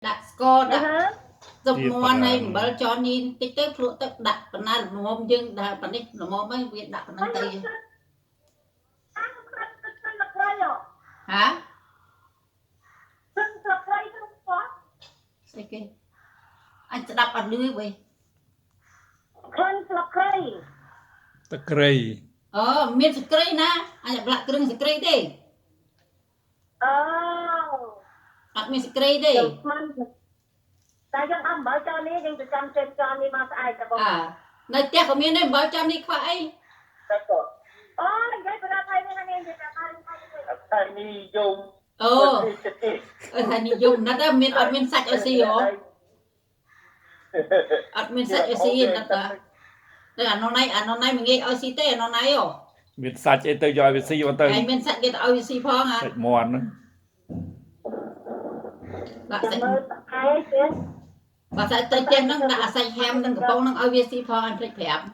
ដាក់ស្ករដាក់ ហ៎ ស៊ុបមាន់ហើយអំបិលចនីតិចទៅភ្លក់ទឹកដាក់ប៉ុណ្ណាល្មមយើងដាក់ប៉ុណ្នេះល្មមហើយវាដាក់ប៉ុណ្ណឹងទៅហាស្អីគេអញស្ដាប់អត់លឺវិញ ក្លិនស្លឹកគ្រៃ ទឹកក្រៃ អូមានសក្រីណាអញអត់លាក់គ្រឿងសក្រីទេ អូ អត់មានសក្រីទេ ទៅស្មានតែយើងអត់អំបិលចោលនេះយើងទៅចាំចេញចោលនេះមកស្អែកតែបង អានៅផ្ទះក៏មានដែរអំបិលចនីខ្វះអី អូនិយាយប្រាប់ថៃនេះនេះនិយាយប្រាប់ថៃ ថៃនិយម អូអើថានិយមណាស់ដែរមានអត់មានសាច់ឲ្យស៊ីហ៎អត់មានសាច់ឲ្យស៊ីណាស់តាតែអានោះណៃអានោះណៃមិនងាយឲ្យស៊ីទេអានោះណៃហ៎ មានសាច់អីទៅយកឲ្យវាស៊ីមកទៅ ហើយមានសាច់គេទៅឲ្យវាស៊ីផងហ่ะ សាច់មាន់ហ្នឹង ដាក់សាច់ មើលថៃទៀត បើសាច់ទៅចេះហ្នឹងដាក់អាសាច់ហាមនឹងកំប៉ុងហ្នឹងឲ្យវាស៊ីផងអញភ្លេចប្រាប់។